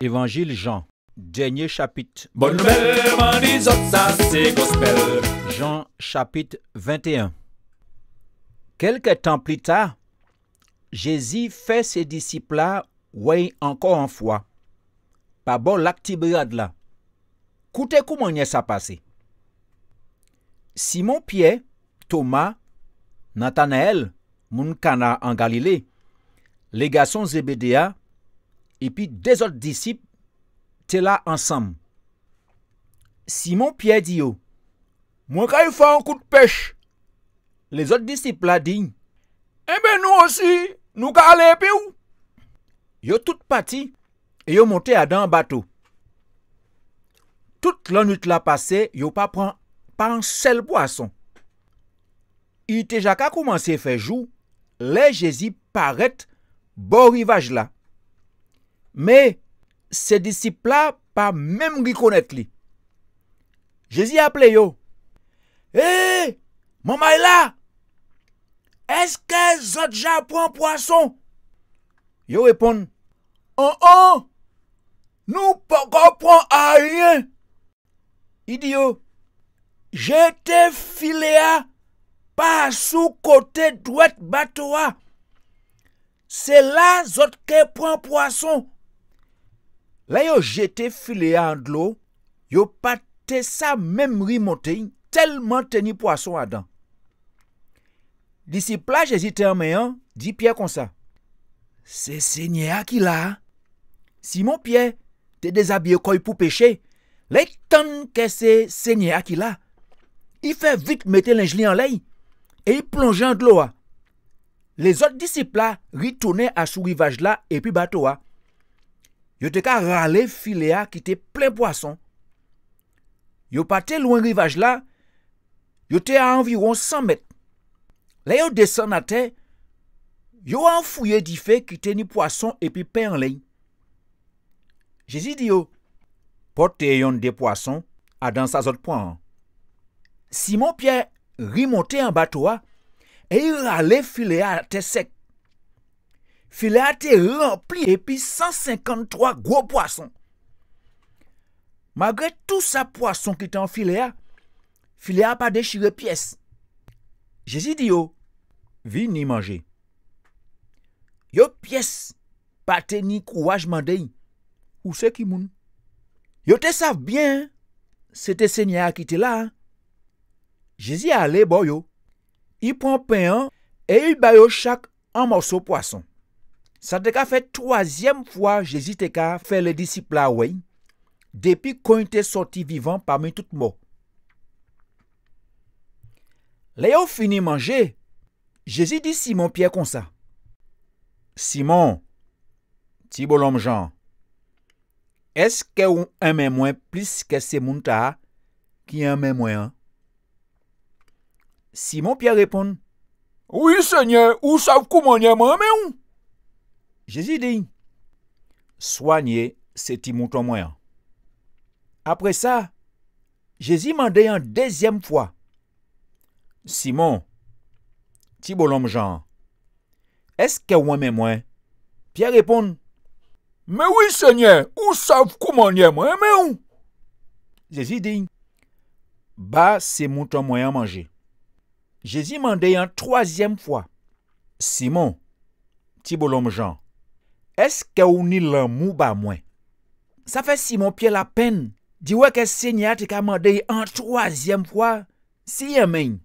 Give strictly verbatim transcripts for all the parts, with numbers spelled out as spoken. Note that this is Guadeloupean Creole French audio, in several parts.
Évanjil Jan, dènyé chapit. Bòn nouvel, man di zot, sa sé gospel. Jan chapit ventéen. Kèlkè tan pli ta, Jézi fè sé disip-la wè'y ankò an fwa, pabò lak Tibériad la. Kouté kouman sa pasé. Simon Pyè, Toma, Natanaèl, moun Kana an Galilé, lé gason Zébédé a, épi dé zot disip té la ansanm. Simon Pyè di yo : « Mwen kay fè an kout pèch. » Lézot disip-la di : « Enben nou osi, nou ka alé épi'w. » Yo tout pati é yo monté adan an bato. Tout lannuit-la pasé, yo pa pran pa an sel pwason. I té ja ka koumansé fè jou lè Jézi paret bò rivaj-la. Men sé disip-la pa menm rikonnet li. Jézi aplé yo : « É, manmay-la, eske zot ja pran pwason ? » Yo réponn : « An-an, nou poko pran ayen. » I di yo : « Jété filé-a pa asou koté dwet bato-a. Sé la zot ké pran pwason. » Lè yo jété filé-a an dlo, yo pa té sa menm rimonté'y, telman té ni pwason adan. Disip-la Jézi té enmen an di Pyè konsa : « Sé Senyè-a ki la a. » Simon Pyè té dézabiyé kò'y pou péché. Lè i tann ke sé Senyè-a ki la, i fè vit mété lenj li anlè'y é i plonjé an dlo-a. Lézot disip-la ritounen asou rivaj-la épi bato-a. Yo té ka ralé filé-a ki té plen pwason. Yo pa té lwen rivaj-la, yo té a anviwon san met. Lè yo désann atè, yo anfouyé difé ki té ni pwason épi pen anlè'y. Jézi di yo : « Pòté yonndé pwason adan sa zot pran an. » Simon Pyè rimonté an bato-a é i ralé filé-a atè sek. Filé-a té ranpli épi san senkanntwa gwo pwason. Malgré tou sa pwason ki té an filé-a, filé-a pa déchiré pies. Jézi di yo : « Vini manjé. » Yo pies pa té ni kouraj mandé'y : « Ou sé ki moun ? » Yo té sav bien sé té Senyè-a ki té la a. Jézi alé bò yo. I pran pen-an é i ba yo chak an mòso pwason. Sa té ka fè twazièm fwa Jézi té ka fè lé disip-la wè'y, dépi kon i té sòti vivan pami tout mò. Lè yo fini manjé, Jézi di Simon Pyè konsa : « Simon, ti bolonm Jan, eske ou enmen mwen plis ke sé moun-tala ki enmen mwen an ? » Simon Pyè réponn : « Wi Senyè, ou sav koumanniè mwen enmen'w. » Jézi di'y : « Swanyé sé ti mouton mwen an. » Apré sa, Jézi mandé'y an dézièm fwa : « Simon, ti bolonm Jan an, eske ou enmen mwen ? » Pyè réponn : « Mé wi Senyè, ou sav koumanniè mwen enmen'w. » Jézi di'y : « Ba sé mouton mwen an manjé. » Jézi mandé'y an twazièm fwa : « Simon, ti bolonm Jan, eske ou ni lanmou ba mwen ? » Sa fè Simon Pyè lapenn di wè ke Senyè-a té ka mandé'y an twazièm fwa si i enmen'y.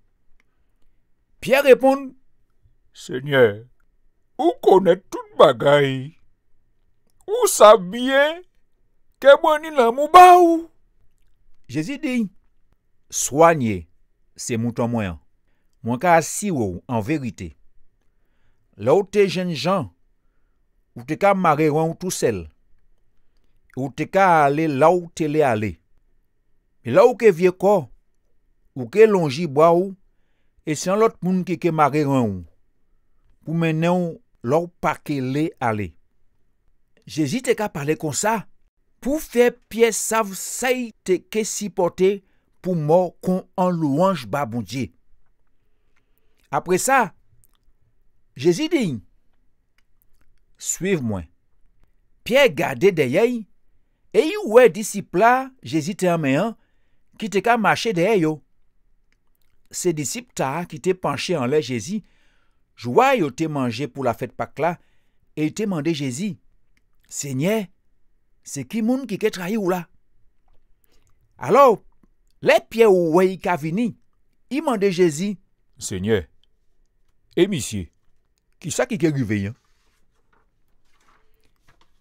Pyè réponn : « Senyè, ou konnet tout bagay. Ou sav bien ke mwen ni lanmou ba'w. » Jézi di'y : « Swanyé sé mouton mwen an. Mwen ka asiré'w an vérité, lè ou té jennjan, ou té ka maré ren'w tousel, é ou té ka alé la ou té lé alé. Mé lè ou ké vié kò, ou ké lonji bwa'w, é sé an lot moun ki ké maré ren'w pou mennen'w la ou pa ké lé alé. » Jézi té ka palé konsa pou fè Pyè sav sa i té ké sipòté pou mò kon an lwanj ba Bondié. Apré sa, Jézi di'y : « Suiv mwen. » Pyè gadé dèyè'y É i wè disip-la Jézi té enmen an, ki té ka maché dèyè yo. Sé disip-tala ki té panché anlè Jézi, jou-a yo té manjé pou lafèt Pak-la, é i té mandé Jézi : « Senyè, sé ki moun ki ké trayi-w la ? » Alò, lè Pyè wè i ka vini, i mandé Jézi : « Senyè, é misyé, kisa ki ké rivé-y an ? »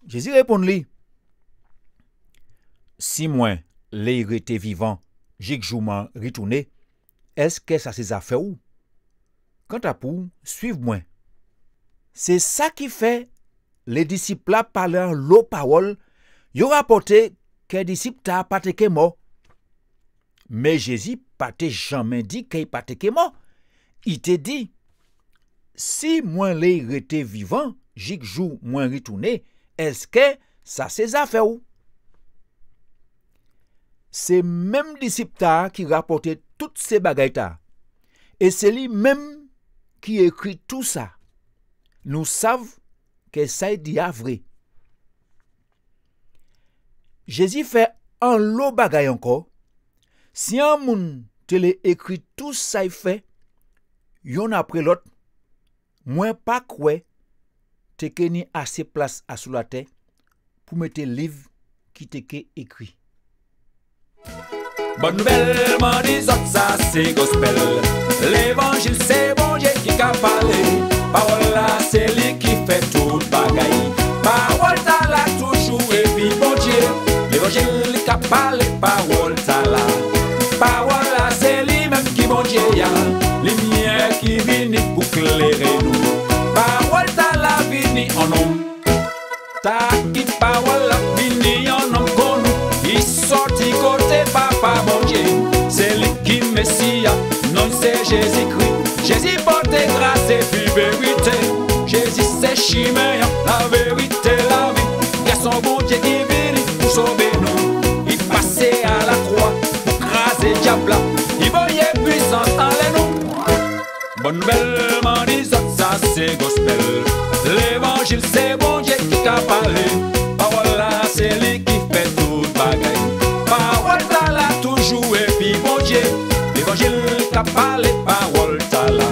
Jézi réponn li : « Si mwen lé rété vivan jik jou mwen ritouné, èskè sa sé zafè-w ? Kanta pou-w, suiv mwen. » Sé sa ki fè lé disip-la palé anlo pawòl, yo rapòté kè disip-tala pa té ké mò. Mé Jézi pa té janmen di kè i pa té ké mò. I té di : « Si mwen lé rété vivan jik jou mwen ritouné, èskè sa sé zafè-w ? » Sé menm disip-tala ki rapòté tout sé bagay-tala. É sé li menm ki ékri tousa. Nou sav kè sa i di a vré. Jézi fè anlo bagay ankò. Si an moun té lé ékri tou sa i fè, yonn apré lòt, mwen pa kwè té ké ni asé plas asou latè pou mété liv ki té ké ékri. Bòn nouvèl, man di zòt, sa sé gospel. Lévanjil sé Bondié ki ka palé. Pawòl-la sé li ki fè tout bagay. Pawòl-tala toujou épi Bondié. Lévanjil ka palé, pawòl-tala. Pawòl-la sé li menm ki Bondié a. Limiè ki vini pou kléré nou. Pawòl-tala vini an nonm. Ta ki pawòl-la vini an nonm kon nou, i sòti koté Papa Bondié. Sé li ki Mési-a, non sé Jézikri. Jézi pòté gras épi vérité. Jézi sé chimen-an, lavérité, lavi. Gason Bondié ki vini pou sové nou. I pasé a lakwa pou krazé dyab-la. I voyé pwisans anlè nou. Bòn nouvèl, man di zòt, sa sé gospel. Lévanjil sé Bondié ki ka palé. Pawòl-la sé li ki fè tout bagay. Pawòl-tala toujou épi Bondié. Lévanjil ka palé, pawòl-tala.